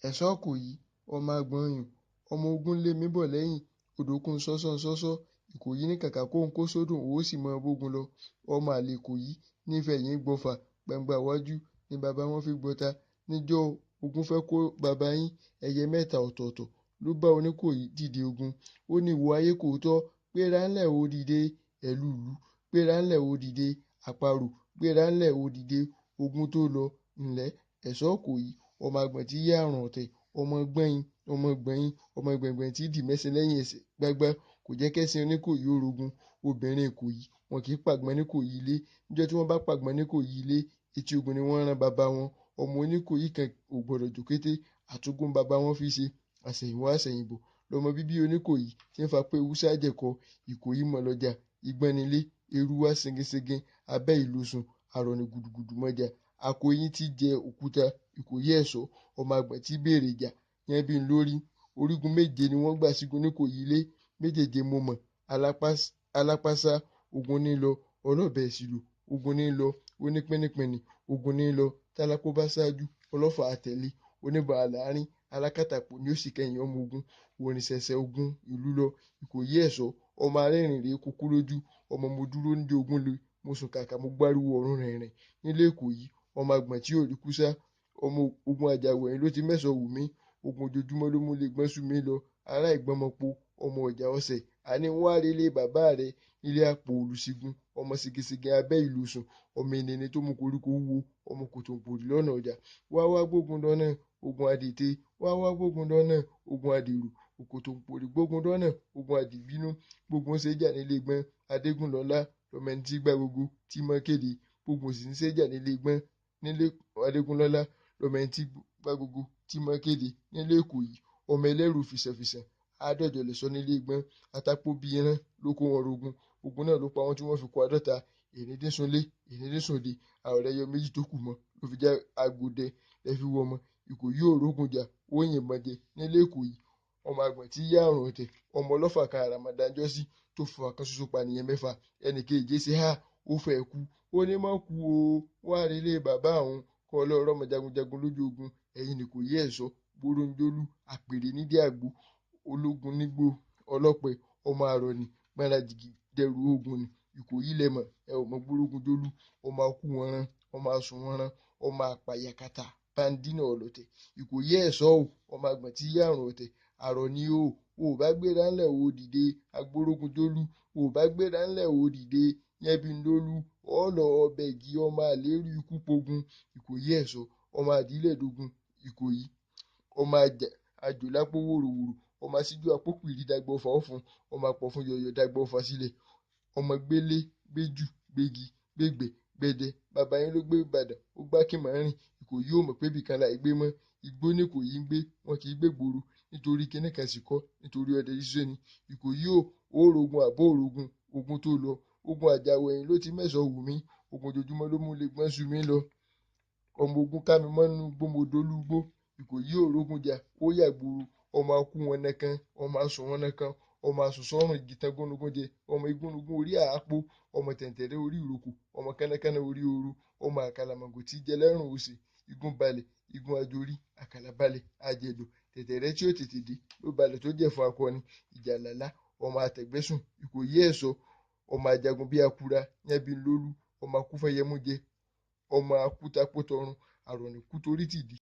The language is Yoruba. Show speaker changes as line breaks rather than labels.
Ẹ̀ṣọ́ Ìkòyí, ọmọ Àgbọ̀nyùn, ọmọ ogun ń lé mi bọ̀ lẹ́yìn, odòkun ṣánṣán-ṣánṣán, Ìkòyí ní kàkà kóun kó sódò òun ó sì máa bógun lọ. Ọmọ àlè Ìkòyí ní fẹ̀yìn gbọfà, gbangba iwájú ni bàbá wọn fi gbọta. Níjọ́ ogun fẹ́ kó bàbá yín, ẹyẹ mẹ́ta ọ̀tọ̀ọ̀tọ̀ ló bá Oníkòyí dìde ogun. Ó ní ìwọ ayé kò tọ́, gbéra ńlẹ̀ ó dìde, ẹ̀lúùlú, gbéra ńlẹ̀ ó dìde, àparò, gbéra ńlẹ̀ ó dìde, ogun tó lọ, ńlẹ̀, Ẹ̀ṣọ́ Ìkòyí, ọmọ àgbọ̀n tí yé àrùn ọ̀tẹ̀, ọmọ gbọ̀nyìn, ọmọ gbọ̀nyìn, ọmọ gbẹ̀ngbẹ̀ng tí dì mẹ́ṣin lẹ́yìn ẹsẹ̀ gbágbá, kò jẹ́ kẹ́ṣin Oníkòyí ó rogun. Obìnrin Ìkòyí, wọn kì í pàgbọ̀n níkòyí ilé. Níjọ́ tí wọ́n bá pàgbọ̀n níkòyí ilé, etí ogun ni wọ́n rán bàbá wọn. Ọmọ Oníkòyí kan ò gbọdọ̀ jòkété, àtúngún bàbá wọn fi ṣe, àsẹ̀yìnwá àsẹ̀yìnbọ̀. Lọmọ bíbí Oníkòyí tí ń fapá ewu ṣájẹ̀kọ, Ìkòyí mọ̀lọjà, ìgbọ́n nílé, eruwa ségesège, abẹ́ ìlosùn, àrọ̀nì gùdùgùdù mọ́jà, àkó eyín tí jẹ òkúta, Ìkòyí ẹ̀ṣọ́, ọmọ àgbọ̀n tí béèrè ìjà, yánbín lórí. Orígun méje ni wọ́n gbà sígun Oníkòyí ilé, méjèèje mo mọ̀, alápàṣá, ogun ní lọ, ọlọ́bẹ ìsìlò, ogun ní lọ, onípínnípínní, ogun ní lọ, tálákó bá ṣáájú, ọlọ́fà á tẹ̀lé, oníbọn àlárín, alákàtàpọ̀ ni ó sì kẹ́yìn ọmọ ogun, òrìṣẹ̀ṣẹ̀ ogun ìlú lọ, Ìkòyí ẹ̀ṣọ́, ọmọ arẹ́rìn-ín kúkú lójú, ọmọ mo dúró níjọ́ ogun le, mo sùn kàkà mo gbáriwo ọ̀run rìnrìn nílé Ìkòyí, ọmọ àgbọ̀n tí ò rí kú sá, ọmọ ogun àjàwẹ̀yìn ló ti mẹ́sọ̀ọ́ wù mí, ogun ojoojúmọ́ ló múlé gbọ́n sú mi lọ, ará ìgbọ́mọpo, ọmọ ọjà ọ̀sẹ̀, àní wá relé bàbá rẹ nílé àpò olùṣègùn, ọmọ ségesège abẹ́ ìlosùn, ọmọ ẹnẹni tó mú koríko wúwo, ọmọ kòtòǹpòrì lọ́nà ọjà, wá wá gbógun dọ́nà, ogun adètè, wá wá gbógun dọ́nà, ogun adèrò, òkòtòǹpòrì gbógun dọ́nà, ogun adìbínú, gbógun ṣèjà nílé gbọ́n, adégúnlọlá lọmọ ẹni tí gbá gbogbo tí mọ́ kéde, gbógun sì ń ṣèjà nílé gbọ́n, nílé adégúnlọlá lọmọ ẹni tí gbá gbogbo tí mọ́ kéde, nílé Ìkòyí, ọmọ ẹlẹ́rù fìṣànfìṣàn, àádọ́jọ lẹ̀ṣọ́ nílé gbọ́n, atápó bíi iran ló kó wọn rogun, ogun náà ló pa wọ́n tí wọ́n fi kó àádọ́ta, èní-dín-sunlé, èní-dín-sòde, àròlẹ́yọ méjì tó kù mọ́ ló fi já agbódẹ lẹ́ fi wọ́ ọmọ. Ìkòyí ò rógun jà, ó yìnbọn jẹ nílé Ìkòyí, ọmọ àgbọ̀n tí yé àrùn ọ̀tẹ̀, ọmọ ọlọ́fà kan àràmàǹdà ńjọ́sí tó fọfà kan ṣoṣo pànìyàn mẹ́fà, ẹnì keje ṣe háà, ó fẹ́ẹ́ kú, ó ní má kú o, wá relé bàbá òun, kọ́ ọ lọ́ọ́ rọ́mọ jagunjagun lójú ogun, ẹ̀yìn nìkòyí ẹ̀ṣọ́, gbóróńjólú, àpèrè nídìí àgbo, ológun nígbó, ọlọ́pẹ, ọmọ àrọ̀nì, gbáradìgì dẹrù ogun ni, Ìkòyí lẹ mọ̀, ẹ ò mọ gbórógunjólú, ọmọ akúwọnran, ọmọ asùnwọnran, ọmọ àpàyàkàtà báńdínà ọlọ̀tẹ̀, Ìkòyí ẹ̀ṣọ́ o, ọmọ àgbọ̀n tí yé àrùn ọ̀tẹ̀, àrọ̀nì o, ò bá gbéra ńlẹ̀ o dìde, agbórógunjólú, ò bá gbéra ńlẹ̀ o dìde, yẹ́nbíndólú, ó lọ ọbẹ̀gì ọmọ àlérí ikú pogun, Ìkòyí ẹ̀ṣọ́, ọmọ àdílẹ̀dógún, Ìkòyí, ọmọ àjò lápò wòròwòrò, ọmọ asíjú apópìrí dàgbà ọfà ọ̀fun, ọmọ apọ̀fun yọ̀yọ̀ dàgbà ọfà sílẹ̀, ọmọ gbélé gbéjù gbégi gbégbẹ̀ gbẹdẹ, bàbá yín ló gbé Ìbàdàn, ó gbá kìmọ̀rìn, Ìkòyí ò mọ̀ pé ibìkan láì gbé mọ́, igbó nìkòyí ń gbé, wọn kì í gbégboro, nítorí kinní kan sì kọ́, nítorí ọdẹ ṣíṣe ni. Ìkòyí ò, ó rogun àbó òrogun, ogun tó lọ, ogun àjàwẹ̀yìn ló ti mẹ́sọ̀ọ́ wù mí, ogun ojoojúmọ́ ló múlé gbọ́n sú mi lọ, ọmọ ogun ká mi mọ́nú igbó mo dolúgbó, Ìkòyí ò rógun jà, ó yàgboro, ọmọ akú wọn nẹkan, ọmọ asùn wọn nẹkan, ọmọ asùn sọ́rùn igi tán gúnugún jẹ, ọmọ igúnnugún orí àápó, ọmọ tẹ̀ǹtẹ̀rẹ́ orí ìrókò, ọmọ kánnakánná orí ooru, ọmọ àkàlàmọ̀gbò tí jẹ lẹ́rùn òsè, igun balẹ̀, igun ajorí, àkàlà balẹ̀, ajẹ̀dọ̀, tẹ̀tẹ̀rẹ́ tí ó tètè dé ló balẹ̀ tó jẹ̀fun akọni, ìjàlálá, ọmọ àtẹ̀gbẹ́sùn, Ìkòyí ẹ̀ṣọ́, ọmọ ajagun bíi akura, yánbílólú, ọmọ akúfẹ́yẹmújẹ, ọmọ akútapótọrun, àrọ̀nì kú torí tìdí.